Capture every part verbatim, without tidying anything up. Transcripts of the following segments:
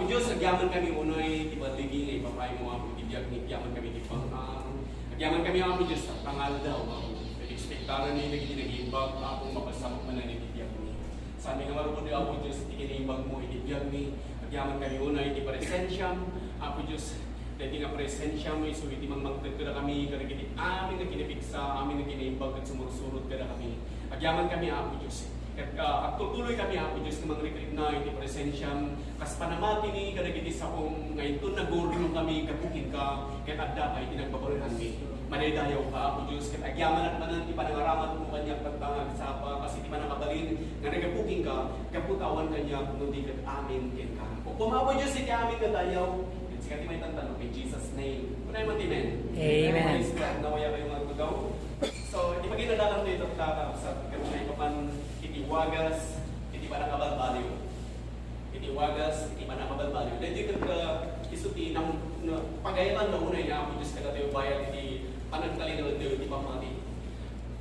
Dios, agyaman kami unay ti balligi nga ipapaymo, Apo, iti biag ni, agyaman kami ti pang-, ah, agyaman kami, Apo Dios, ta pangaldaw, Apo. Ekspektaran ni dagiti nag-imbag, Apo, mapasamak manen iti biag ni. Saan mi nga marupod, Apo Dios, iti kinaimbag mo iti biag ni. Agyaman kami unay iti presensiam, Apo Dios, dagiti nga presensiam, isu iti mangmangted kadakami, kadagiti amin nga kinapigsa, amin nga kinaimbag, ket sumursurot kadakami. Agyaman kami, Apo Dios. Ket, ah, agtultuloy kami, Apo Dios, nga mangrikrik na iti presensiam, kas panamati mi kadagiti saom nga inton nagurnong kami gapu kenka, ket adda pay ti nagbabaelanmi. Madaydayaw ka, Apo Dios, ket agyamanak manen ti panangaramatmo kaniak, tatta nga agsapa, kas iti panangabalin nga naggapu kenka, gapu ta awan kaniak no di ket amin kenka. Ukom, Apo Dios, iti amin nga dayaw, ket sika ti maitan, in Jesus' name. Kunam met, amen. Amen. Praise God. Nawaya kayo nga agtugaw. So, iti paginadalan tayo, tatta, sa ket maipapan iti wagas iti panangabalbaliw. Iti wagas iti panangabalbaliw. Daytoy ket, ah, isu ti nam-, na, pagayatan na unay ni Apo Dios kadatayo bayat iti panagtalinaed tayo iti pammati.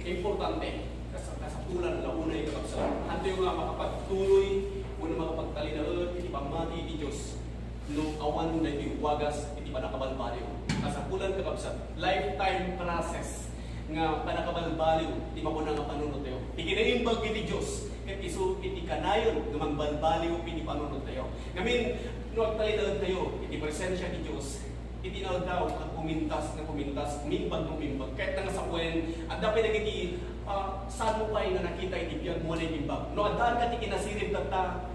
Importante, kas-, kasapulan na unay, kakabsat. Antayo nga makapagtuloy wenno makapagtalinaed iti pammati iti Dios no awan daytoy wagas iti panangabalbaliw. Kasapulan, kakabsat, lifetime process nga panakabalbaliw ti makuna nga panunot tayo. Ti kinaimbag iti Dios, ket isu iti kanayon nga mangbalbaliw iti panunot tayo. Ngamin, no agtalinaed tayo iti presensia ti Dios, iti naldaw nga kumintas, nga kumintas, umimbag, nga umimbag. Ket nga sawen, adda pay dagiti, ah, saan mo pay nga nakita iti biag mo nga naimbag. No addaan ka ti kinasirib tatta,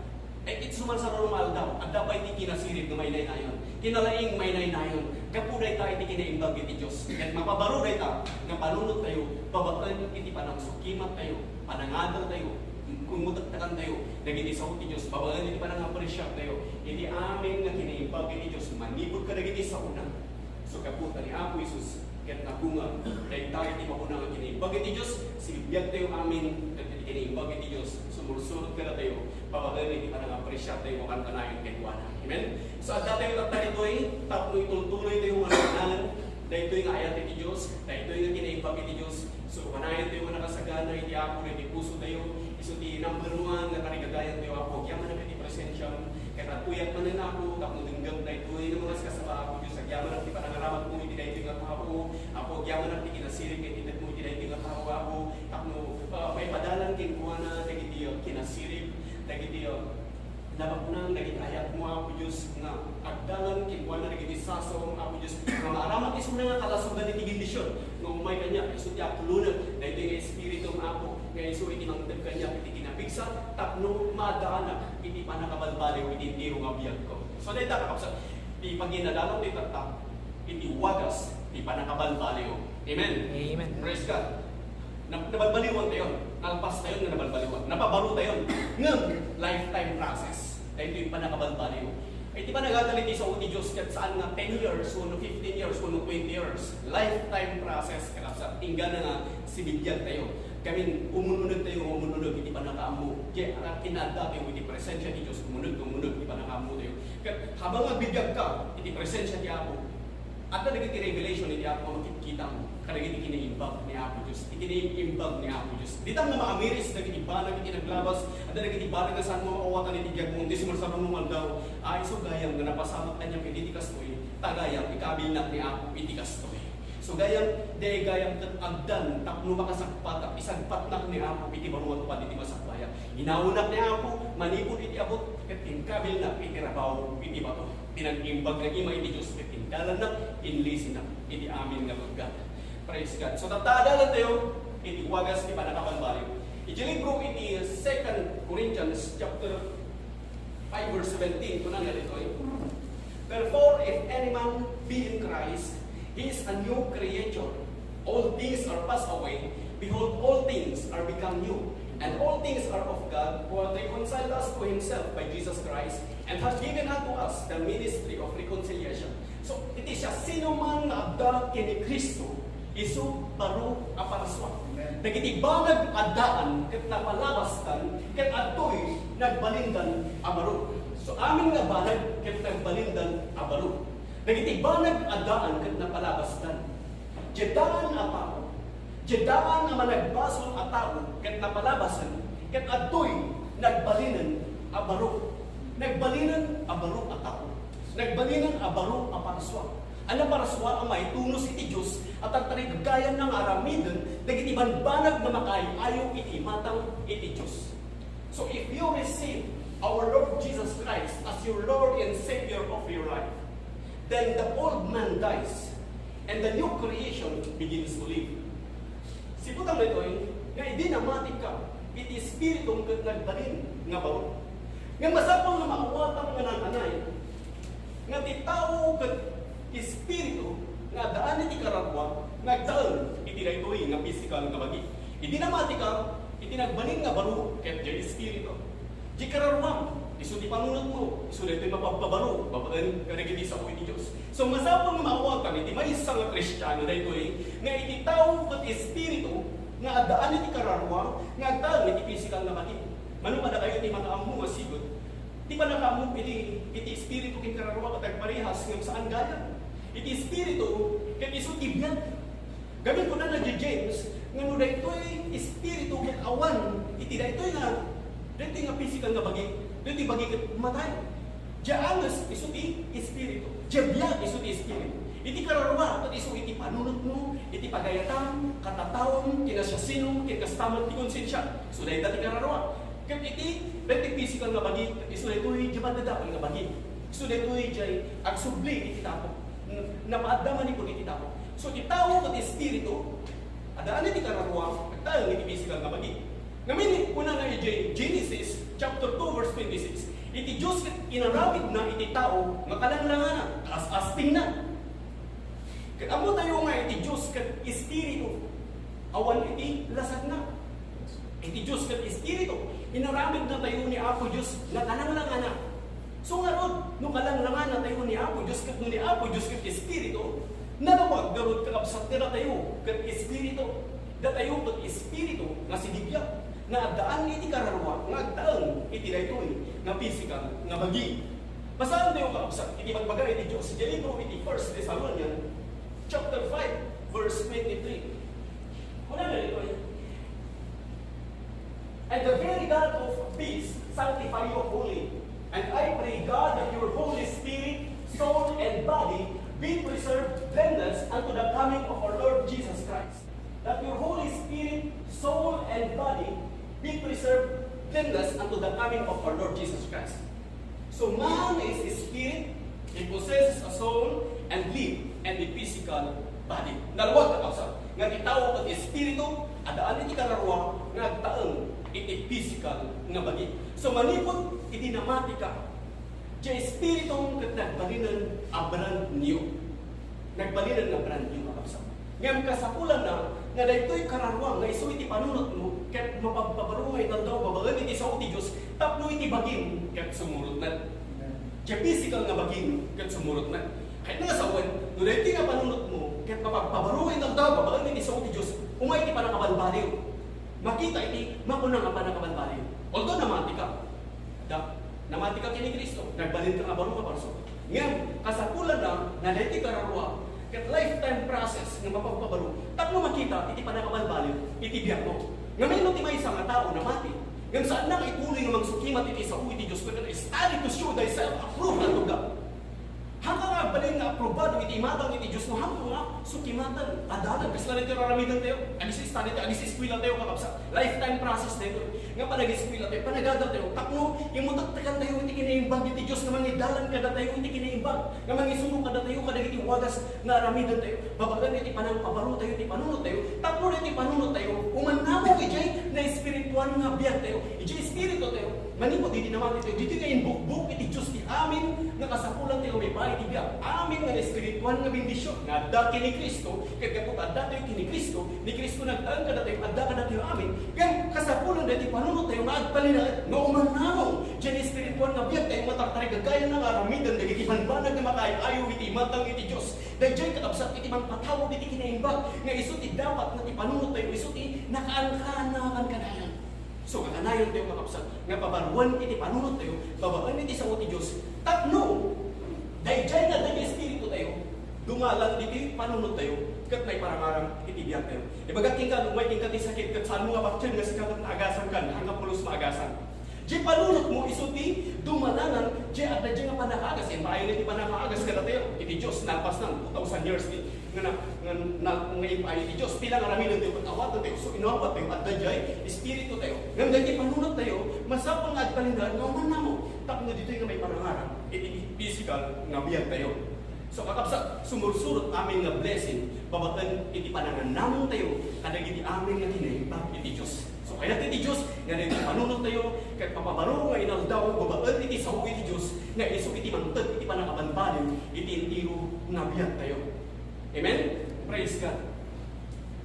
Ay, iti sumarsarano nga aldaw, adda pay ti kinasirib nga mainaynayon. Kinalaing mainaynayon. Gapu dayta iti kinaimbag iti Dios. Ket mapabaro dayta nga panunot tayo, babaen iti panangsukimat tayo, panangadal tayo, kumutektekan tayo, dagiti sao ti Dios, babaen iti panangapresiar tayo, iti amin nga kinaimbag iti Dios, manipud kadagiti saona. So, gapu ta ni Apo Jesus, ket nabunga, dayta iti makuna nga kinaimbag iti Dios, sibibiag tayo amin, ket iti kinaimbag iti Dios, sumursurot kadatayo, babaen iti panangapresiar tayo, makankanayon kenkuana. Amen? So, adda tayo tatta ditoy, tapno itultuloy tayo nga nanan, daytoy nga ayat iti Dios, daytoy nga kinaimbag iti Dios. So, kanayon tayo nga nakasagana iti Apo, iti puso tayo, isu ti number one nga tarigagayan tayo, Apo, agyaman iti presensiam, ket adtoyak manen, Apo, tapno denggem daytoy nga mga kasaba, Apo Dios, agyamanak ti panangaramatmo iti daytoy nga tao, Apo, agyamanak ti kinasirib ket itedmo iti daytoy nga tao, Apo, tapno, ah, maipadalan kenkuana dagiti, ah, kinasirib, dagiti, ah, nabaknang, dagiti ayatmo, Apo Dios, nga agdalan kenkuana dagiti sasaom, Apo Dios, nga maaramat isuna nga kalasogan iti bendision nga umay kaniak, isu ti akloneg daytoy nga Espiritum, Apo, nga isu iti mangted kaniak iti kinapigsa, tapno maadaanak iti panakabalbaliw iti entero nga biagko. So, dayta, kakabsat, ti paginadalan ti tatta, iti wagas ti panakabalbaliw. Amen? Amen. Praise God. Na-, nabalbaliwan tayo. Nalpas tayo nga nabalbaliwan. Napabaro tayo. Ngem, lifetime process. Daytoy panakabalbaliw. Iti panagadal iti sao ti Dios, ket saan nga ten years, wenno fifteen years, wenno twenty years. Lifetime process, kakabsat. Inggana nga sibibiag tayo. Kami, umununeg tayo, umununeg iti panakaammo. Diay, ara, kinaadda tayo iti presensia ti Dios, umuneg, umuneg iti panakaammo tayo. Ket habang agbibiag ka iti presensia ti Apo, adda dagiti revelation iti Apo nga makitkitam kadagiti kinaimbag ni Apo Dios, ti kinaimbag ni Apo Dios. Ditam nga maamiris dagiti banag iti naglabas, adda dagiti banag nga saan mo maawatan iti biagmo, ti sumarsarano nga aldaw. Ay, isu gayam nga napasamak kaniak iti ti kastoy, ta gayam ikabilnak ni Apo iti kastoy. So gayam, diay gayam ket agdan tapno makasagpatak, isagpatnak ni Apo iti baro nga tupad iti masakbayak. Inawonak ni Apo manipud iti abut ket inkabilnak iti rabaw iti bato. Ti nag-imbag nga ima iti Dios ket indalannak, inlisinak iti amin nga paggat. Praise God. So, tatta, adalan tayo iti wagas ti panakabalbaliw. Iti libro iti Second Corinthians chapter five verse seventeen, kunana ditoy, "Therefore, if any man be in Christ, he is a new creature. All things are passed away. Behold, all things are become new. And all things are of God, who hath reconciled us to himself by Jesus Christ, and hath given unto us the ministry of reconciliation." So, iti siasinoman nga adda ken ni Cristo, isu baro a parsua. Amen. Dagiti banag addaan ket napalabasdan, ket adtoy nagbalindan a baro. So, amin nga banag ket nagbalindan a baro. Dagiti banag addaan ket napalabasdan. Diay daan a tao, diay daan a managbasol a tao ket napalabasen, ket adtoy nagbalinen a baro. Nagbalinen a baro a tao. Nagbalinan a baro a parsua. Ania a parsua a maitunos iti Dios a tartarigayanna nga aramiden dagiti banbanag nga makaay-ayo iti imatang iti Dios. So if you receive our Lord Jesus Christ as your Lord and Savior of your life, then the old man dies and the new creation begins to live. Siputang daytoy, nga idi namatika iti espiritum ket nagbalin nga baro. Nga masapul nga maawatan nga nananay, nga ti tao ket espiritu nga addaan iti kararua nga agtaeng iti daytoy nga pisikal nga bagi. Idi namatika iti nagbalin nga baro ket diay espiritu. Diay kararuam, isu ti panunotmo, isu daytoy mapagpabaro babaen kadagiti sao iti Dios. So, masapul nga maawatan iti maysa nga Kristiano daytoy nga iti tao ket espiritu nga addaan iti kararua nga agtaeng iti pisikal nga bagi. Mano kadakayo ti makaammo nga sigud ti pannakaammo iti, iti espiritu ken kararua ket agparehas ngem saan gayam. Iti espiritu ket isu ti biag. Gamin kunana ni James nga no daytoy espiritu ket awan iti daytoy nga, daytoy nga pisikal nga bagi, daytoy bagi ket matay. Diay anges isu ti espiritu. Diay biag isu ti espiritu. Iti kararua ket isu iti panunotmo, iti pagayatam, katataom, kinasiasinom, ken kasta met ti konsensia. So dayta ti kararua. Ket iti, daytoy pisikal nga bagi, ket isu daytoy diay madadakkel nga bagi. Isu daytoy diay agsubli iti tao. N-, napaadda manipud iti tao. So, ti tao ket espiritu, addaan iti kararua, agtaeng iti pisikal nga bagi. Ngamin, kunana idiay Genesis chapter two, verse twenty-six, iti Dios ket inaramidna iti tao nga kalanglangana, kaas-astingna. Ket ammotayo nga iti Dios ket espiritu, awan iti lasagna. Iti Dios ket espiritu, inaramidnatayo ni Apo Dios nga kalanglangana. So ngarud, no kalanglangana tayo ni Apo Dios ket no ni Apo Dios ket espiritu, nalawag ngarud, kakabsat, nga datayo ket espiritu. Datayo ket espiritu nga sidibiag, nga addaan iti kararua nga agtaeng iti daytoy nga pisikal nga bagi. Basaentayo, kakabsat, iti ibagbaga iti Dios iti libro iti First Thessalonians chapter five, verse twenty-three. Kunana ditoy, "And the very God of peace sanctify you wholly. And I pray, God, that your Holy Spirit, soul, and body be preserved blameless unto the coming of our Lord Jesus Christ." That your Holy Spirit, soul, and body be preserved blameless unto the coming of our Lord Jesus Christ. So man is a spirit, he possesses a soul, and live, and a physical body. Nalawag, kakabsat, nga ti tao ket espiritu, addaan iti kararua nga agtaeng iti pisikal nga bagi. So manipud iti namatika, diay espiritum ket nagbalinen a brand new. Nagbalinen nga brand new, kakabsat. Ngem kasapulanna nga daytoy kararua nga isu iti panunotmo ket mapagpabaro nga inaldaw babaen iti sao ti Dios tapno iti bagim ket sumurot met. Diay pisikal nga bagim ket sumurot met. Kayatna nga sawen, no daytoy nga panunotmo ket mapagpabaro nga inaldaw babaen iti sao ti Dios, umay iti pannakabalbaliw. Makita iti makuna nga pannakabalbaliw. Although namatika, da, namatika ken ni Cristo, nagbalinka nga baro nga parsua. Ngem kasapulanna nga daytoy kararua ket lifetime process nga mapagpabaro tapno makita iti pannakabalbaliw iti biagmo. Ngem no ti maysa nga tao namati, ngem saanna nga ituloy nga mangsukimat iti sao iti Dios, ket study to show thyself approved unto God. Haanka nga agbalin nga aprobado iti imatang iti Dios no haanka nga sukimatan. Adalan, kasla daytoy aramidentayo. Ag-study tayo, ag-eskwela tayo, kakabsat. Lifetime process daytoy. Nga panag-eskwela tayo, panagada tayo, tapno imutektekan tayo iti kinaimbag iti Dios nga mangidalan kadatayo iti kinaimbag, nga mangisuro kadatayo kadagiti wagas nga aramidentayo. Babaen iti panangpabaro tayo iti panunot tayo, tapno iti panunot tayo, umannamong idiay naespirituan nga biag tayo. Idiay espiritu tayo, manipud iti namati tayo, ditoy nga imbukbok iti Dios ti amin nga kasapulan tayo maipaay iti biag. Amin nga naespirituan nga bendision nga adda ken ni Cristo, ket gapu ta adda tayo ken ni Cristo, ni Cristo nagtaeng kadatayo, adda kadatayo amin. Ngem kasapulan daytoy panunot tayo nga agtalinaed, nga umannamong diay naespirituan nga biag tayo nga tartarigagayan nga aramiden dagiti banbanag nga makaay-ayo iti imatang iti Dios. Daydiay, kakabsat, iti mangpatawag iti kinaimbag nga isu ti dapat nga ti panunot tayo, isu ti nakaangkan nga kanayon. So, kakanayon tayo, kakabsat, nga pabaruan iti panunot tayo babaen iti sao ti Dios. Tapno daydiay nga adda ti espiritu tayo, dumalan ditoy panunot tayo ket maiparangarang iti biag tayo. Ibagak kenka, no umay kenka ti sakit ket saanmo nga patien nga sika ket naagasankan, haanka pulos maagasang. Diay panunotmo isu ti dumalanan diay adda diay nga pannakaagas. Impaayna ti pannakaagas kadatayo iti Dios, nalpasna two thousand years ti nga na, nga, na, nga impaay ti Dios. Pila nga aramidentayo ket awatantayo, so inawat tayo, adda diay espiritu tayo. Ngem daytoy panunot tayo, masapul nga agtalinaed nga umannamo tapno ditoy nga maiparangarang iti physical nga biag tayo. So, kakabsat, sumursurot amin nga blessing babaen iti panangannamontayo kadagiti amin nga kinaimbag iti Dios. So, kayat iti Dios nga daytoy panunot tayo ket mapabaro nga inaldaw babaen iti sao iti Dios nga isu iti mangted iti pannakabalbaliw iti entero nga biag tayo. Amen? Praise God.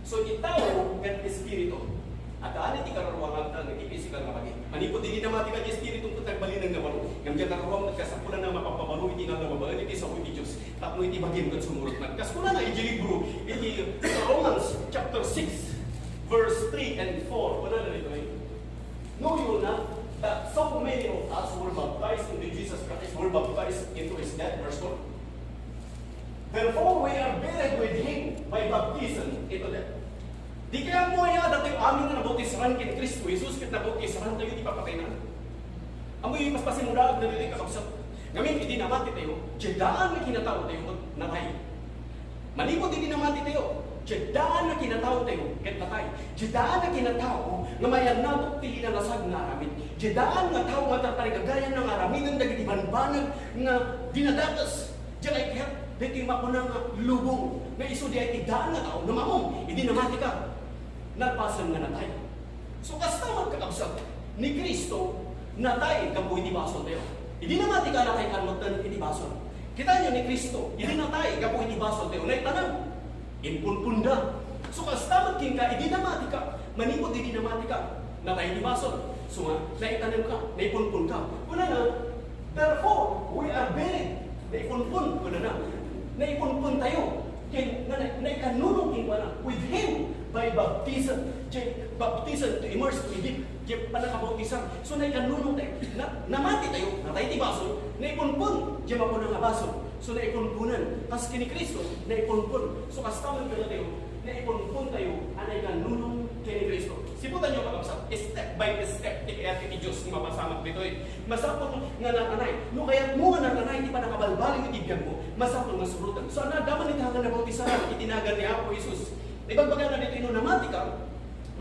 So, ti tao ken espiritu. Addaan iti kararua nga agtalek iti physical nga bagi. Manipud idi namatika ti espiritu ket nagbalinen nga baro. Ngem ti kararua ket kasapulan nga mapapabaro iti naldaw babaen iti sao iti Dios. Tapno iti bagim ket sumurotna. Kas kunana iti libro, iti Romans chapter six, verse three and four. Kunana ditoy, "Know you not that so many of us were baptized into Jesus Christ, were baptized into his death?" Verse four. "Therefore, we are buried with him by baptism into death." Di kaya mo aya datayo amin nga nabautisaran ken Cristo Jesus ket nabautisaran tayo iti papatayna? Amoy paspasimudaag dagiti kakabsat. Ngamin, idi namati tayo, diay daan nga kinatao tayo ket natay. Manipud idi namati tayo, diay daan nga kinatao tayo ket natay. Diay daan nga kinatao nga mayannatok ti linalasag nga aramid. Diay daan nga tao nga tartarigagayan nga aramiden dagiti banbanag nga dinadakes. Diay kayat daytoy makuna nga lubong nga isu diay ti daan nga tao nga maum idi namati ka. Nalpasen nga natay. So, kasta met, kakabsat, ni Cristo natay gapu iti basoltayo. Idi namati ka, natay ka metten iti basol. Kitaenyo ni Cristo, idi natay gapu iti basoltayo, naitanem. Impunpunda. So, kasta met kenka, idi namati ka, manipud idi namati ka, natay iti basol. So nga, naitanem ka, naipunpon ka. Kunana, "Therefore, we are buried." Naipunpon, kunana. Naipunpon tayo. Ken, na, na, naikannunong kenkuana. "With him by baptism." Diay baptism, to immerse, to dip. Diay pannakabautisan. So, naikannunong tayo. Na, namati tayo, natay ti basol. Naipunpon, diay makuna nga basol. So, naipunponan. Kas ken ni Cristo, naipunpon. So, kasta met kadatayo, naipunpon tayo a naikannunong ken ni Cristo. Siputanyo, kakabsat, step by step ti kayat iti Dios nga mapasamak ditoy. Masapul nga nakanay. No kayatmo nga nakanay ti pannakabalbaliw iti biagmo, masapul nga suroten. So, ania, adda man iti nga nabautisaran iti nagan ni Apo Jesus. Ibagbagana ditoy, no namati ka,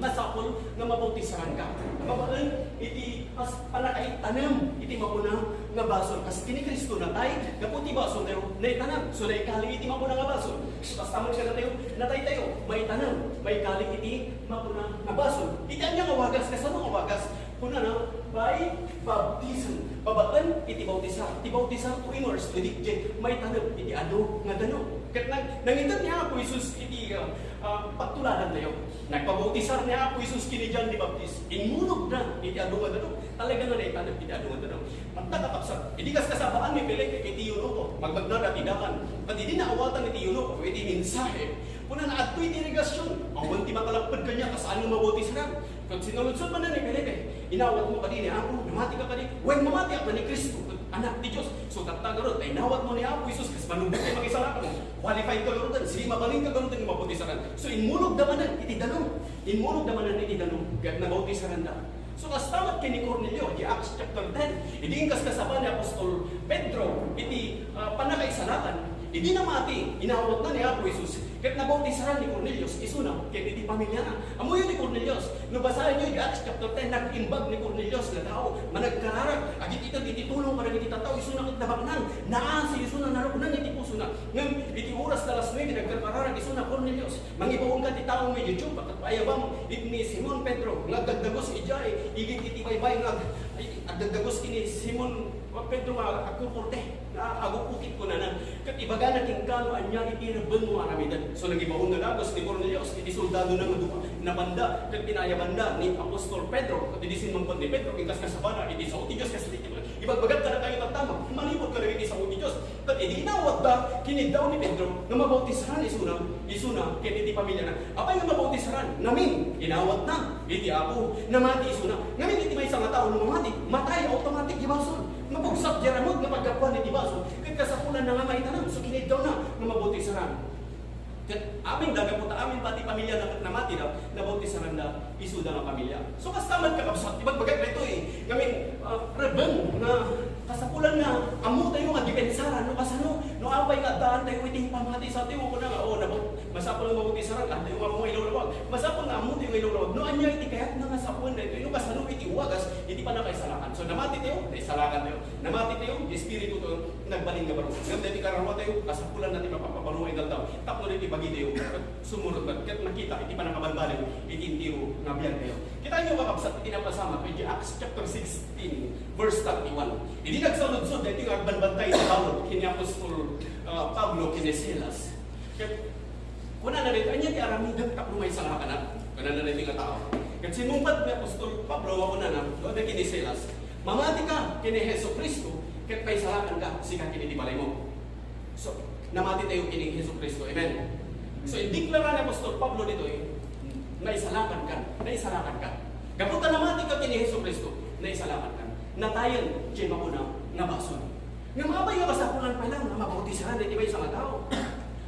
masapul nga mabautisaran ka. Babaen iti pas-, pannakaitanem iti makuna nga basol. Kas ken ni Cristo natay gapu ti basoltayo, naitanem. So, naikali iti makuna nga basol. So, kasta met kadatayo, natay tayo, maitanem, maikali iti makuna nga basol. Iti ania nga wagas? Kasano nga wagas? Kunana, by baptism. Babaen iti bautisar. Ti bautisar to immerse, to dip, diay maitanem iti adu nga danum. Ket nang-, nangited ni Apo Jesus iti, ah, ah, pagtuladantayo. Nagpabautisar ni Apo Jesus ken ni Juan the Baptist. Inmulogna iti adu nga danum. Talaga nga naitanem iti adu nga danum. Ket kakabsat, idi kaskasabaan ni Felipe iti eunuko, magbagna ti daan. Ket idi naawatan iti eunuko iti mensahe, kunana, "Adtoy ti irigasion. Awan ti makalapped kaniak a saan nga mabautisaran." Ket sinuludsod manen ni Felipe, "Inawatmo kadi ni Apo? Namati ka kadi?" "Wen, namatiak nga ni Cristo ket Anak ti Dios." So, tatta ngarud, ta inawatmo ni Apo Jesus, kas manubbot ti makisalakan, qualified ka ngaruden, sige, mabalin ka ngaruden nga mabautisaran. So, inmulogda manen iti danum. Inmulogda manen iti danum, ket nabautisaranda. So, kasta met ken ni Cornelio, di Acts chapter ten, idi inkaskasaba ni apostol Pedro iti, ah, pannakaisalakan, idi namati, inawatna ni Apo Jesus, ket nabautisar ni Cornelius, isuna, ken iti pamiliana. Ammoyo ni Cornelius, no basaenyo iti Acts chapter ten, nag-imbag ni Cornelius nga tao, managkararag, agit-ited iti tulong kadagiti tattao, isuna ket nabaknang, naasi, isuna narukneng iti pusona. Ngem iti oras ta alas nuebe, nagkarkararag, isuna, "Cornelius, mangibaonka ti taom idiay Joppe, ket paayabam ni Simon Pedro, nga agdagdagus idiay, igid iti baybay nga ag-, ay, agdagdagus ken ni Simon Pedro nga agkukurte." Ah, agukukit, kunana, ket ibagana kenka no ania iti rebbengmo nga aramiden. So, nangibaon nga dagus ni Cornelius iti soldadona nga dua. Napanda, ket pinaayabanda ni apostol Pedro, ket idi simmangpet ni Pedro, inkaskasabana iti sao ti Dios, kas iti ibagbagak kadakayo tattama, manipud kadagiti sao ti Dios. Ket idi inawatda, kiniddaw ni Pedro nga mabautisaran isuna, isuna, ken iti pamiliana. Apay nga mabautisaran? Ngamin, inawatna iti Apo, namati isuna. Ngamin, iti maysa nga tao no mamati, matay, automatic ti basol. Mapugsa ti aramid nga paggapuan iti basol, ket kasapulanna nga maitanem, so kiniddawna nga mabautisaran. Ket amin da, gapu ta amin pati pamiliana ket namatida, nabautisaranda, isuda nga pamilia. So, kasta met, kakabsat, ibagbagak daytoy, eh. Ngamin, Ah, rebbeng nga kasapulan nga ammo tayo nga dipensaran no kasano, no apay nga addaan tayo iti pamati sa tayo, kuna nga, "Oh, nabau-, masapul nga mabautisaran, ah, tayo nga ammo nga ilawlawag." Masapul nga ammo tayo nga ilawlawag. No ania iti kayatna nga sapuan daytoy, no kasano iti wagas, iti pannakaisalakan. So, namati tayo, naisalakan tayo. Namati tayo, ti espiritu tayo, nagbalin nga baro. Ngem daytoy kararua tayo, kasapulan na ti mapapabaro nga inaldaw. Tapno daytoy bagi tayo, sumurot met, ket makita iti pannakabalbaliw, iti entero nga biag tayo. Kitaenyo, kakabsat, iti napasamak, iti Acts chapter sixteen, verse thirty-one. Idi nagsaludsod daytoy nga agbanbantay ti Pablo, ken ni apostol, ah, Pablo ken ni Silas. Ket kunana daytoy, "Ania ti aramidek tapno maisalakan?" Kunana daytoy nga tao. Ket simmungbat ni apostol Pablo nga kunana, kunana ken ni Silas, "Mamatika ken ni Jesu-Cristo, ket paisalakanka, sika ken iti balaymo." So, namati tayo ken ni Jesu-Cristo. Amen. So, indeklara ni apostol Pablo ditoy, "Naisalakankan, naisalakankan." Gapu ta namati ka ken ni Jesu-Cristo, naisalakankan. Natayen ti makuna nga basol. Ngem apay nga kasapulan pay lang nga mabautisaran daytoy maysa nga tao?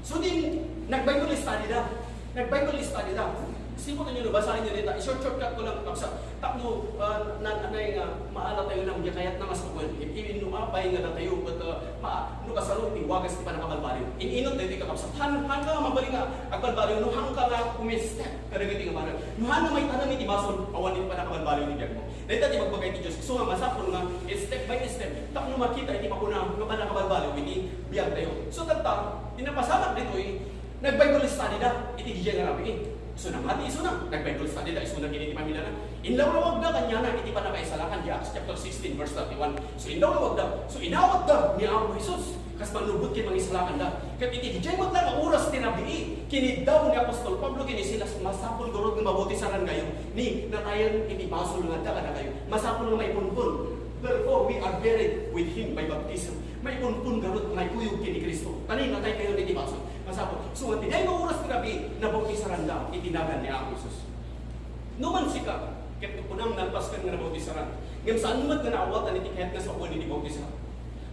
So, din, nag-Bible study da. Nag-Bible study da. Simuton nyo, no, basahin nyo dita. I-short-shortcut ko lang, kabsa. Tapno, ah, na, anay nga, maala tayo lang, di kayat na mas makuan. Even no apay nga datayo, but, ah, ma-, no kasano, iti wagas ti pannakabalbaliw. In-inot, daytoy kakabsat. Han, han ka nga mabalin nga agbalbaliw, no han ka nga umistep kadagiti nga banag. No han nga maitanem iti basol, awan iti pannakabalbaliw iti biag mo. Dayta ti bagbaga iti Dios. So nga, masapul nga step by step tapno makita iti makuna nga pannakabalbaliw iti biag tayo. So, tatta, ti napasamak ditoy, nag-Bible study da iti diay nga rabii. So, namati isuna, nag-Bible study da isuna ken iti pamiliana. Inlawlawag da kaniana iti pannakaisalakan, di Acts chapter sixteen, verse thirty-one. So, inlawlawag da. So, inawat da ni Apo Jesus. Kas mannubot ken mangisalakan da. Ket iti diay met la nga oras ti rabii, kiniddaw ni apostol Pablo ken ni Silas, "Masapul garud nga mabautisaran kayo, ni natayen iti basol nga adda kadakayo. Masapul nga maipunpon. Therefore, we are buried with him by baptism." Maipunpon garud, maikuyog ken ni Cristo. Ta ni natay kayo iti basol. Masapul. So, iti diay nga oras ti rabii, nabautisaran da iti nagan ni Apo Jesus. No man sika, ket kunam nalpaskan nga nabautisaran, ngem saan met nga naawatan iti kayat nga sawen iti bautisar.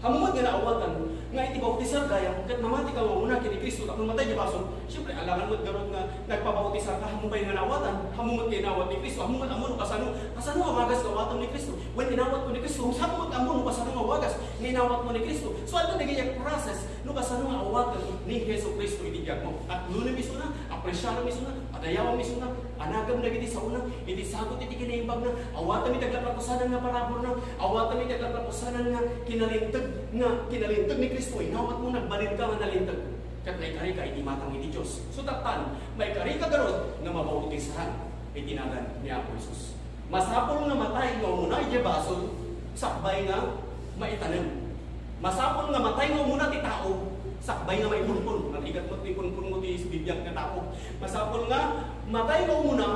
Ammom met nga naawatan nga iti bautisar gayam, ket mamati ka nga umuna ken ni Cristo tapno matay ti basol. Siyempre, alangan met garud nga nagpabautisar ka, ammom pay nga naawatan, ammom met nga inawat ni Cristo, ammom met ammo no kasano, kasano a wagas nga awatam ni Cristo. Wen, inawat mo ni Cristo, saan met ammo no kasano nga wagas nga inawat mo ni Cristo. So, adda dagiti process no kasano nga awatam ni Jesu-Cristo iti biag mo. Katnonam isuna, apresiaram isuna, adayawam isuna, anagam dagiti saona, iti sagut iti kinaimbagna, awatam iti aglaplapusanan nga paraburna, awatam iti aglaplapusanan nga kinalinteg, nga kinalinteg ni Cristo, inawat mo, nagbalin ka nga nalinteg. Ket naikari ka iti matang iti Dios. So, tattan, maikari ka garud nga mabautisaran iti nagan ni Apo Jesus. Masapul nga matay nga umuna idiay basol, sakbay nga maitanem. Masapul nga matay nga umuna ti tao, sakbay nga maipunpon. Narigat met ti punpon mo ti bibiag nga tao. Masapul nga matay nga umuna,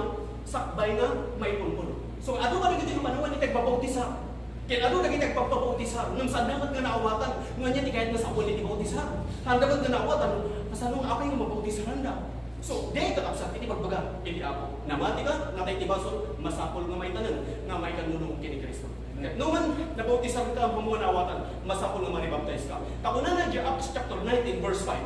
sakbay nga maipunpon. So, adu kadagiti nga panawen iti agbabautisar. Ken adu dagiti agpabautisar. Ngem saan met nga naawatan. Ngem ania ti kayat nga sawen iti bautisar? Saan met nga naawatan. Kasano nga apay nga mabautisaran da? So, di, kakabsat, iti pagbaga iti Apo. Namati ka, natay ti basol, masapul nga maitanem, nga maikannunong ken ni Cristo. Ket no man, nabautisar ka, ammom nga naawatan, masapul nga maribaptize ka. Ta kunana idiay Acts chapter nineteen, verse five,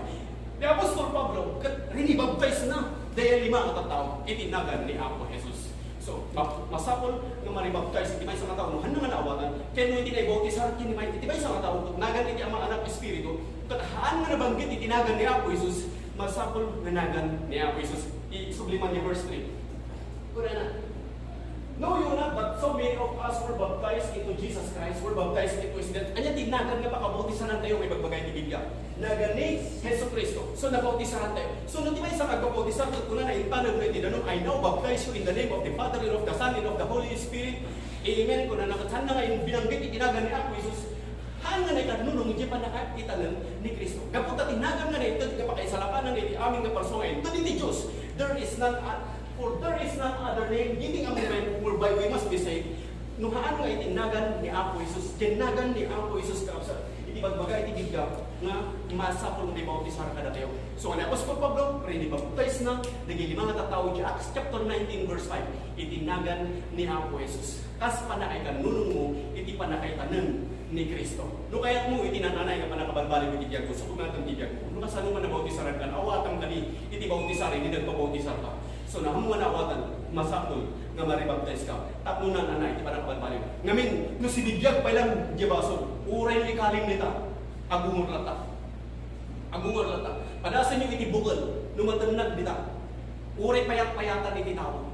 ni apostol Pablo, ket rinibaptize na, dayta lima nga tattao, iti nagan ni Apo Jesus. So, ma-, masapul nga maribaptize iti maysa nga tao, no, haan nga naawatan, ken no iti naibautisar, ken may-, iti maysa nga tao, ket nagan iti Ama, Anak, Espiritu, ket haan nga nabanggit iti nagan ni Apo Jesus, masapul nga nagan ni Apo Jesus. Isubliman ni verse three. Kunana, "Know you not that so many of us were baptized into Jesus Christ, were baptized into his death?" Ania ti nagan nga pakabautisanan tayo nga ibagbaga iti Biblia? Nagan ni Jesu-Cristo. So, nabautisaran tayo. So, no ti maysa nga agbabautisar, ket kunana, "Intanam iti danum, I now baptize you in the name of the Father, and of the Son, and of the Holy Spirit. Amen." Kunana, ket saan na nga binanggit iti nagan ni Apo Jesus. Haan nga naikannunong iti pannakaitanem ni Cristo. Gapu ta ti nagan nga naited nga pakaisalakanan iti amin nga parsua nga inted iti Dios. There is none, o-, for there is none other name given among men whereby we must be saved. No haan nga iti nagan ni Apo Jesus, ken nagan ni Apo Jesus, kakabsat, iti bagbaga iti Biblia nga masapul nga ibautisar kadatayo. So, ni apostol Pablo, rinibaptize na dagiti lima nga tattao iti Acts chapter nineteen, verse five, iti nagan ni Apo Jesus. Kas pannakaikannunong mo iti pannakaitanem ni Cristo. No kayat mo iti nananay nga pannakabalbaliw iti biag mo, so kumatem ti biag mo. No kasano man nabautisaran ka, awatam kadi iti bautisar, iti nagbabautisar ka. So, no ammom nga naawatan, masapul nga maribaptize ka. Tapno naan-anay ti panangkabalbaliw. Ngamin, no sibibiag pay lang diay basol, uray no ikalim dita, agungor latta. Agungor latta. Padasenyo iti bukel, no matennag dita. Uray payat-payatan iti tao.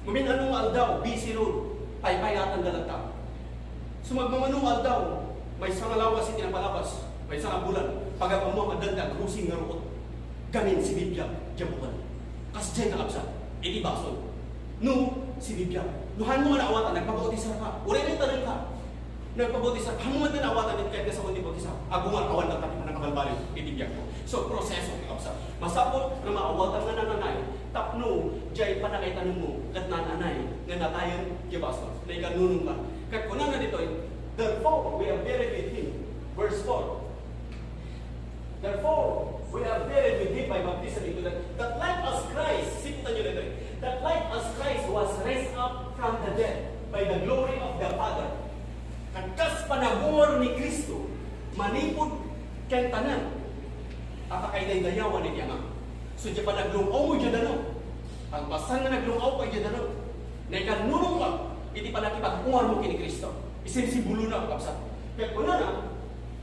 Ngamin, ano nga aldaw, busy road, paypayatan da latta. So, magmamano nga aldaw, maysa nga lawas iti napalabas, maysa nga bulan, pag-ammoam, addan ti agrusing nga ruot. Ngamin, sibibiag diay bukel. Kasdiay, kakabsat, iti basol. No, sibibiag. No haanmo nga naawatan, nagpabautisar ka. Uray no itanem ka. Nagpabautisar ka. Haanmo nga naawatan, ket kasano ti bautisar? Agungor, awan latta ti panangkabalbaliw iti biagmo. So, proseso, kakabsat. Masapul nga maawatan nga naan-anay tapno diay pannakaitanemmo ket naan-anay nga natayen diay basol. Naikanunongka. Ket kunana ditoy, "Therefore, we are buried with him." Verse four. "Therefore, we are buried with him by baptism into death, that like as Christ," siputanyo ditoy, "that like as Christ was raised up from the dead by the glory of the Father." Ket kas panagungor ni Cristo, manipud ken tanem, a pakaidaydayawan iti Ama. So, diay panaglung-awmo diay danum, kalpasan nga naglung-awka diay danum, naikanunongka iti pannakipag-ungarmo ken ni Cristo. Isimsimbolona, kakabsat. Ket kunana,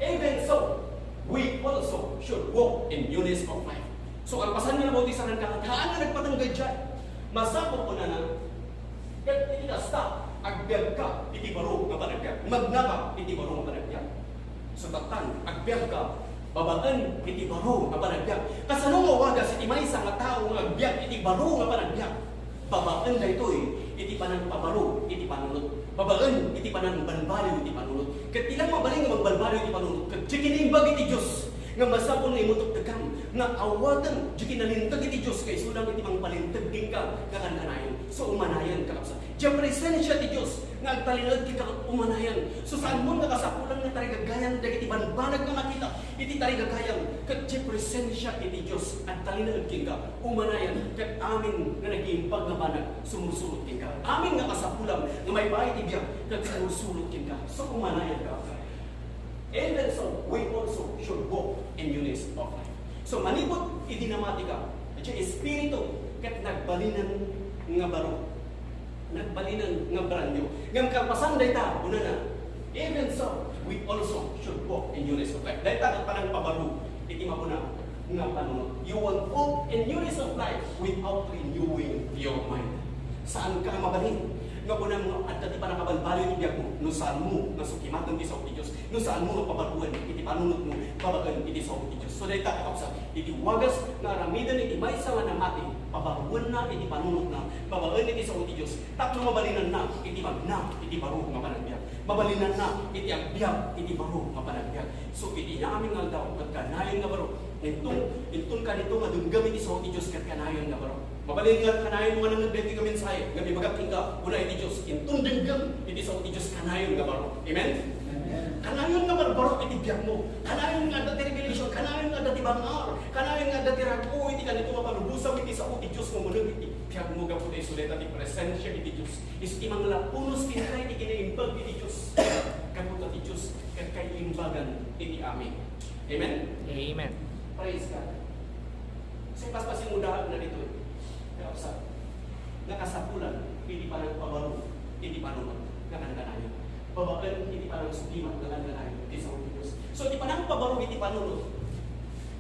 "Even so, we also should walk in newness of life." So, kalpasan nga nabautisaranka, ket haan nga nagpatengngay diay. Masapul, kunana, ket iti kasta, agbiagka iti baro nga panagbiag. Magnaka iti baro nga panagbiag. So, tattan, agbiagka babaen iti baro nga panagbiag. Kasano nga wagas iti maysa nga tao nga agbiag iti baro nga panagbiag? Babaen daytoy iti panangpabaro iti panunot. Babaen iti panangbalbaliw iti panunot. Ket ti lang mabalin nga mangbalbaliw iti panunot, ket diay kiniimbag iti Dios nga masapul nga imutekteg nga awaten diay kinalinteg iti Dios nga isu lang iti mangpalinteg kenka nga kankanayon. So, umanayen, kakabsat. Diay presensia ti Dios nga agtalinaed kenka ket umanayen. So, saanmo nga kasapulan nga tarigagayan dagiti banbanag nga makita iti tarigagayam ket diay presensia iti Dios agtalinaed kenka. Umanayan, ket amin nga nagiimbag nga banag, sumursurot kenka. Amin nga kasapulam nga maipaay ti biag, ket sumursurot kenka. So, umanayan ka. Even so, we also should walk in newness of life. So, manipud idi namatika, diay espiritu, ket nagbalinan nga baro. Nagbalinan nga brand new. Ngem kalpasan dayta, kunana, "Even so, we also should walk in newness of life." Dayta ket panangpabaro iti mapuna nga panunot. You won't walk in newness of life without renewing your mind. Saanka mabalin nga kunam nga adda ti panakabalbaliw iti biagmo no saanmo nga sukimaten ti sao ti Dios, no saanmo nga pabaruen iti panunotmo babaen iti sao ti Dios. So, dayta, kakabsat, iti wagas nga aramiden iti maysa nga namati, pabaruenna iti panunotna babaen iti sao ti Dios. Tapno mabalinanna iti magna iti baro nga panagbiag. Mabalinanna iti agbiag iti baro nga panagbiag. So, iti amin nga aldaw, ket kanayon nga baro. Inton, inton kanito nga dumgem iti sao ti Dios, ket kanayon nga baro. Mabalin nga kanayon nga nangngeg daytoy nga mensahe, nga ibagak kenka, kuna iti Dios, inton dumgem iti sao ti Dios, kanayon nga baro. Amen? Amen. Kanayon nga barbaro iti biagmo. Kanayon nga adda ti revelation, kanayon nga adda ti bang-ar, kanayon nga adda ti rag-o iti kanito nga palubosam iti sao ti Dios nga umuneg iti biagmo gapu ta isu dayta ti presensia iti Dios. Isu ti manglapunos kenka iti kinaimbag iti Dios. Gapu ta ti Dios ket kaiimbagan iti amin. Amen? Amen. Praise God. So, paspasimudaan na dito. Kaya sa, nakasapulan, iti panagpabaro, iti panunot, nga kankanayon. Babaen, iti panangsukimat, nga kankanayon, iti sao ti Dios. So, iti panagpabaro, iti panunot,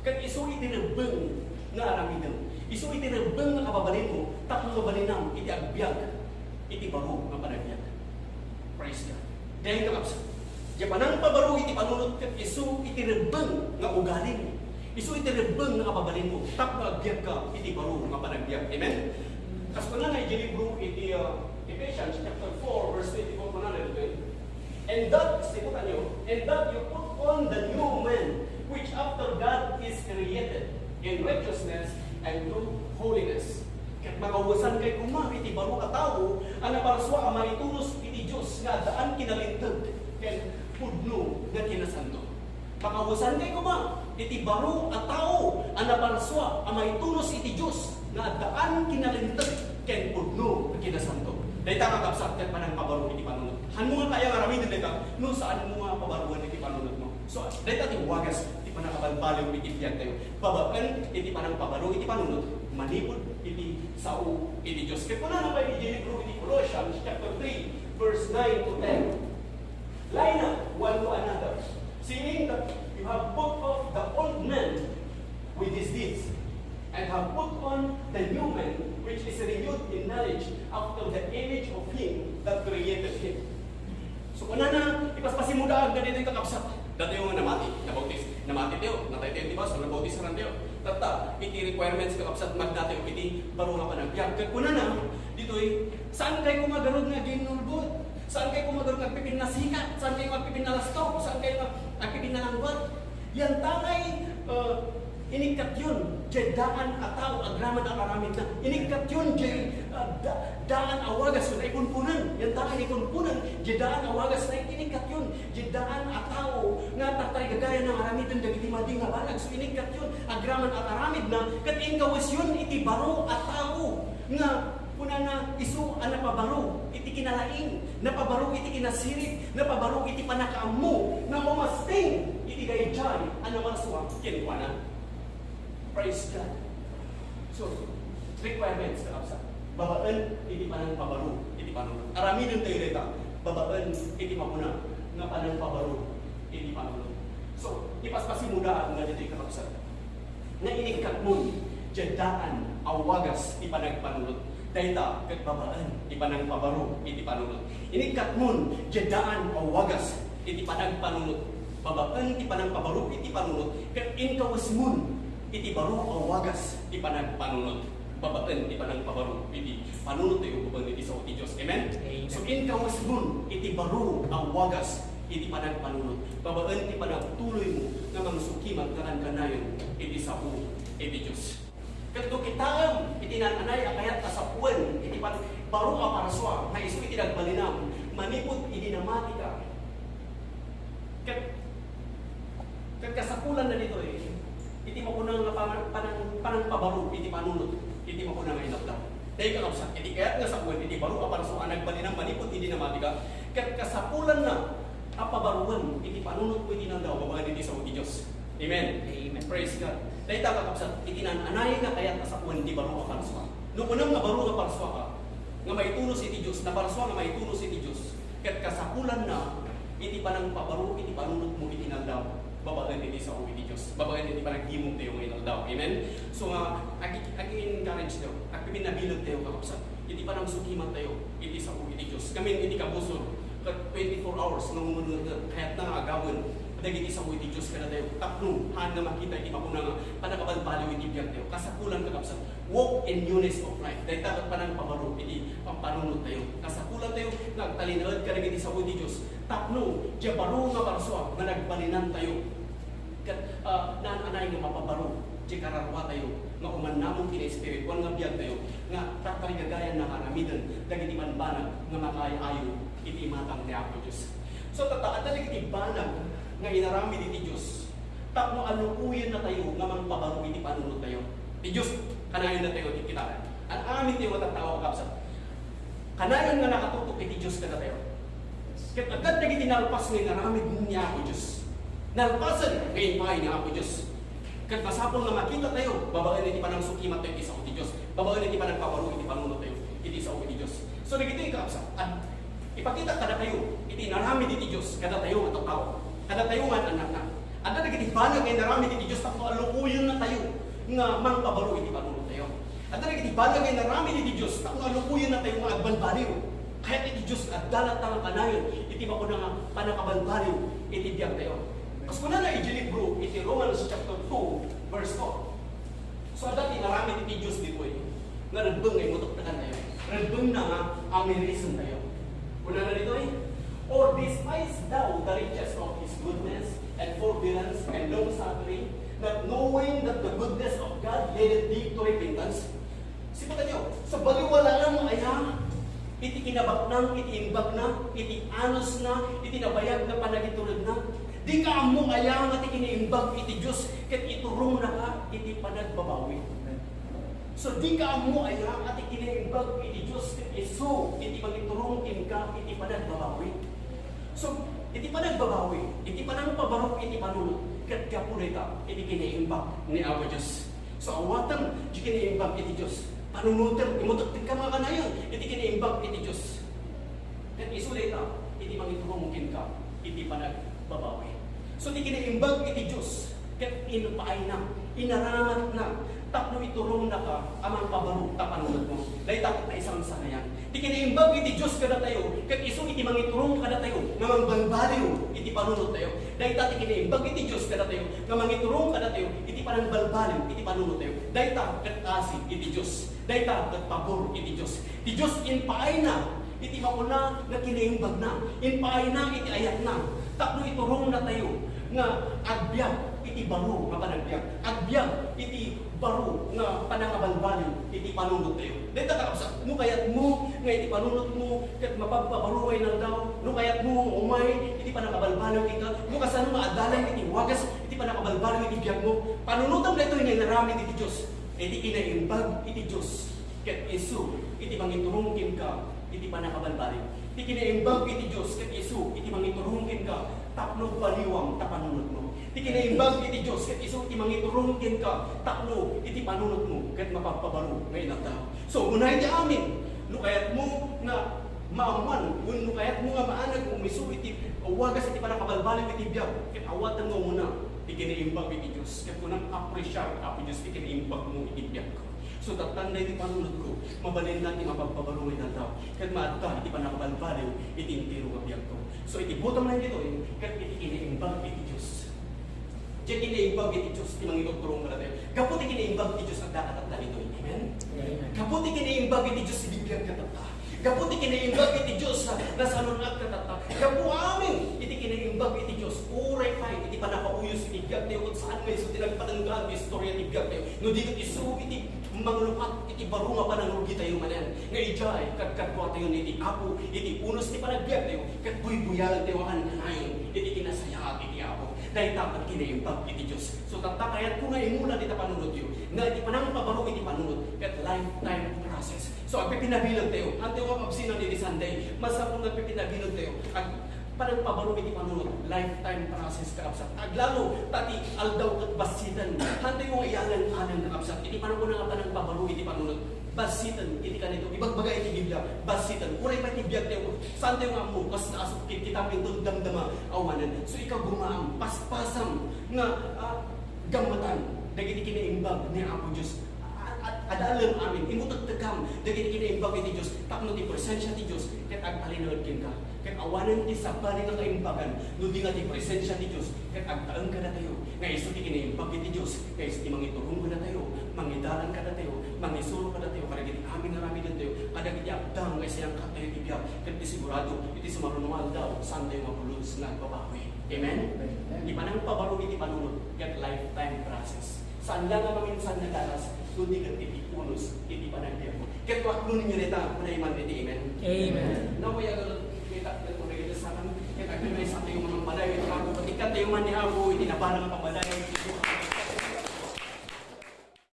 ket isu iti rebbeng nga aramidem. Isu iti rebbeng nga kababalinmo, tapno mabalinam iti agbiag, iti baro nga panagbiag. Praise God. Dayta, kakabsat. Diay panangpabaro iti panunot ket isu iti rebbeng nga ugalim. Isu iti rebbeng nga kababalinmo tapno agbiagka iti baro nga panagbiag. Amen? Kas kunana iti libro iti, ah, Ephesians chapter four, verse twenty-four, kunana ditoy, "And that," siputanyo, "and that you put on the new man, which after God is created in righteousness and true holiness." Ket makawesankay koma iti baro a tao a naparsua a maitunos iti Dios nga addaan kinalinteg ken pudno nga kinasanto. Makawesankay koma iti baro a tao a naparsua a maitunos iti Dios nga addaan kinalinteg ken pudno nga kinasanto. Dayta, kakabsat, ket panangpabaro iti panunot. Haanmo nga kaya nga aramiden dayta no saanmo nga pabaruen iti panunotmo. So, dayta ti wagas ti panakabalbaliw iti biagtayo. Babaen iti panangpabaro iti panunot, manipud iti sao iti Dios. Ket kunana pay iti libro iti Colossians chapter three, verse nine to ten, "Lie not one to another, seeing that you have put off the old man with his deeds, and have put on the new man, which is renewed in knowledge after the image of him that created him." So, kunana, ipaspasimodaag na ditoy, kakabsat. Datayo nga namati, nabautis, namati tayo, natay tayo, di ba? So, nabautis na tayo. Tatta, iti requirements, kakabsat, magdatayo iti baro nga panagbiag. Ket kunana, ditoy, saan kayo kumagarod nga ginnulbod? Saan kayo kumagarod nga agpipinnasikat? Saan kayo agpipinnalastok? Saan kayo agpipinnalangbat? Yantangay, uh, inikkatyon, diay daan a tao agraman a aramidna. Inikkatyon, diay, uh, da-, daan a wagas nga ikunkunan. Yantangay ikunkunan, diay daan a wagas na inikkatyon, diay daan a tao nga tartarigagayan nga aramiden dagiti madi nga banag. So, inikkatyon, agraman a aramidna, ket inkawesyon iti baro a tao nga kunana, isu a napabaro iti kinalaing, napabaro iti kinasirib, napabaro iti pannakaammo, nga umasting iti daydiay a namarsua kenkuana. Praise God. So, requirements, kakabsat. Babaen iti panangpabaro iti panunot. Aramiden tayo dayta. Babaen iti mapuna nga panangpabaro iti panunot. So, ipaspasimodaag nga ditoy, kakabsat, nga inikkatmon diay daan a wagas ti panagpanunot. Dayta ket babaen ti panangpabaro iti panunot. Inikkatmon diay daan a wagas iti panagpanunot. Babaen ti panangpabaro iti panunot, ket inkawesmon iti baro a wagas ti panagpanunot. Babaen ti panangpabaro iti panunot tayo, babaen iti sao ti Dios. Amen? Amen. So, inkawesmon iti baro a wagas iti panagpanunot, babaen ti panagtuloymo nga mangsukimat nga kankanayon iti sao iti Dios. Ket no kitaem iti naan-anay a kayat a sapoen iti pan-, baro a parsua nga isu iti nagbalinam manipud idi namatika, ket, ket kasapulanna ditoy, iti makuna nga panang-, panang-, panangpabaro iti panunot iti makuna nga inaldaw. Dayta, kakabsat, iti kayat nga sapoen iti baro a parsua a nagbalinam manipud idi namatika, ket kasapulanna a pabaroen iti panunotmo iti inaldaw babaen iti sao ti Dios. Amen. Amen. Praise God. Dayta, kakabsat, iti naan-anay nga kayat a sapoen ti baro a parsua. No kunam nga baro nga parsua ka, nga maitunos iti Dios, naparsua nga maitunos iti Dios, ket kasapulanna iti panangpabaro iti panunotmo iti inaldaw babaen iti sao iti Dios, babaen iti panagdimong tayo nga inaldaw. Amen? So nga, agi-, agi-encourage tayo, agpipinnabileg tayo, kakabsat, iti panangsukimat tayo iti sao iti Dios. Ngamin iti kabusor, ket twenty-four hours nga umunu, kayatna nga agawen dagiti sao iti Dios kadatayo tapno haan nga makita iti makuna nga pannakabalbaliw iti biag tayo. Kasapulan, kakabsat, walk in newness of life. Dayta ket panangpabaro iti pampanunot tayo. Kasapulan tayo nga agtalinaed kadagiti sao iti Dios tapno diay baro nga parsua nga nagbalinantayo, ket, ah, naan-anay nga mapabaro diay kararua tayo nga umannamong kinaespirituan nga biag tayo nga tartarigagayan nga aramiden dagiti bambanag nga makaay-ayo iti imatang ni Apo Dios. So, tatta, adda dagiti banag nga inaramid iti Dios tapno alukoyennatayo nga mangpabaro iti panunot tayo. Ti Dios, kanayon natayo ti kitaen. An-, amin tayo nga tattao, kakabsat. Kanayon nga nakatutok iti Dios kadatayo. Ket adda dagiti nalpas nga inaramid ni Apo Dios. Nalpasen nga impaay ni Apo Dios. Ket masapul nga makita tayo, babaen iti panangsukimat tayo iti sao ti Dios, babaen iti panagpabaro iti panunot tayo iti sao ti Dios. So, dagitoy, kakabsat, ad-, ipakita kadakayo iti inaramid iti Dios kadatayo nga tattao, kadatayo nga annakna. Adda dagiti banag nga inaramid iti Dios tapno alukoyennatayo nga mangpabaro iti panunot tayo. Adda dagiti banag nga inaramid iti Dios tapno alukoyennatayo nga agbalbaliw. Kayat iti Dios nga adda latta nga kanayon iti makuna nga pannakabalbaliw iti biag tayo. Kas kunana iti libro iti Romans chapter two, verse four. So, adda ti inaramid iti Dios ditoy nga rebbeng nga imutektekan tayo. Rebbengna nga amerisen tayo. Kunana ditoy, "Or despise thou the riches of his goodness and forbearance and long-suffering, not knowing that the goodness of God leadeth thee to repentance?" Siputanyo, so baliwalaam aya iti kinabaknang, iti imbagna, iti anusna, iti nabayag nga panagituredna? Dika ammo aya nga ti kinaimbag iti Dios ket iturongnaka iti panagbabawi? So, dika ammo aya nga ti kinaimbag iti Dios ket isu iti mangiturong kenka iti panagbabawi? So, iti panagbabawi, iti panangpabaro iti panunot, ket gapu dayta iti kinaimbag ni Apo Dios. So, awatem ti kinaimbag iti Dios. Panunotem, imutektek ka nga kanayon iti kinaimbag iti Dios. Ket isu dayta iti mangiturong kenka iti panagbabawi. So, ti kinaimbag iti Dios, ket impaayna, inaramatna, tapno iturongnaka a mangpabaro ta panunotmo. Dayta ket naisangsanayan. Ti kinaimbag iti Dios kadatayo, ket isu iti mangiturong kadatayo nga mangbalbaliw iti panunottayo. Dayta ti kinaimbag iti Dios kadatayo nga mangiturong kadatayo iti panangbalbaliw iti panunottayo. Dayta ket asi iti Dios. Dayta ket pabor iti Dios. Ti Dios impaayna iti makuna nga kinaimbagna. Impaayna iti ayatna tapno iturongnatayo nga agbiag iti baro nga panagbiag. Agbiag iti baro nga panangabalbaliw iti panunottayo. Dayta, kakabsat, no kayatmo nga iti panunotmo ket mapagpabaro nga inaldaw, no kayatmo nga umay iti panangabalbaliw ita, no kasano nga adalan iti wagas iti panangabalbaliw iti biagmo, panunotem daytoy nga inaramid iti Dios. Iti kinaimbag iti Dios ket isu iti mangiturong kenka iti panangabalbaliw. Ti kinaimbag iti Dios ket isu iti mangiturong kenka tapno baliwam ta panunotmo. Ti kinaimbag iti Dios ket isu ti mangiturong kenka tapno iti panunotmo ket mapagpabaro nga inaldaw. So, umuna iti amin, no kayatmo nga maammuan wenno kayatmo nga maaneg nga umisu iti wagas iti panangabalbaliw iti biag, ket awatem nga umuna ti kinaimbag iti Dios. Ket kunam, apresiar, Apo Dios, ti kinaimbagmo iti biagko. So, tattanda iti panunotko, mabalinna ti mapagpabaro nga inaldaw, ket maadda iti panangabalbaliw iti entero nga biagko. So, iti butongna ditoy, ket iti kinaimbag iti Dios. Diay kinaimbag iti Dios ti mangitudturong kadatayo. Gapu ti kinaimbag iti Dios, adda katatta ditoy. Amen? Amen. Gapu ti kinaimbag iti Dios, bibiag katatta. Gapu ti kinaimbag iti Dios, nasalun-at katatta. Gapu amin iti kinaimbag iti Dios, uray pay iti pannakauyos iti biagtayo, ket saan nga isu ti nagpatenggaan ti istorya ti biagtayo, no di ket isu iti manglukat iti baro nga panangrugitayo manen, nga idiay kadkaduatayo iti Apo iti unos ti panagbiagtayo, ket buybuyaltayo a kanayon iti kinasayaat iti Apo. Dayta met kinaimbag iti Dios. So, tatta, kayatko nga imula dita panunotyo, nga iti panangpabaro iti panunot, ket lifetime process. So, agpipinabilog tayo. Antayo nga absinan iti Sunday. Masapul nga agpipinabilog tayo. Ag-, panangpabaro iti panunot, lifetime process, kakabsat. Aglalo, ta ti aldaw ket bassiten. Antayo nga iyalan-alan, kakabsat. Iti panagkuna nga panangpabaro iti panunot, bassiten iti kanito. Ibagbaga iti Biblia, bassiten. Uray pay ti biag tayo, saan tayo nga ammo, kas naasukit, kita pinton damdama, awanen. So, ikagumaam, paspasam, nga, ah, gammatan dagiti kinaimbag ni Apo Dios. A-, a-, adalem amin, imutektekam dagiti kinaimbag iti Dios, tapno ti presensia ti Dios ket agpalinaed kenka. Ket awanen ti sabali nga kaimbagan, no di nga ti presensia ti Dios ket agtaeng kadatayo, nga isu ti kinaimbag iti Dios, nga isu ti mangiturong kadatayo, mangidalan kadatayo, mangisuro kadatayo, kadagiti amin nga aramidentayo, kadagiti agdam nga isayangkattayo iti biag, ket ti sigurado, iti sumaruno nga aldaw, saantayo mapulos nga agbabawi. Amen? Amen. Ti panangpabaro iti panunot, ket lifetime process. Saan la nga maminsan nga dalas, no di ket iti unos iti panagbiag. Ket waklonen yo dayta, kunay man iti amen. Amen. Nawayagan kita, ket kunay kita sa kan, ket agdamay sa tayo nga mangpadayo iti Apo, ket ikkan tayo man ni Apo, iti nabalang nga pamadayo.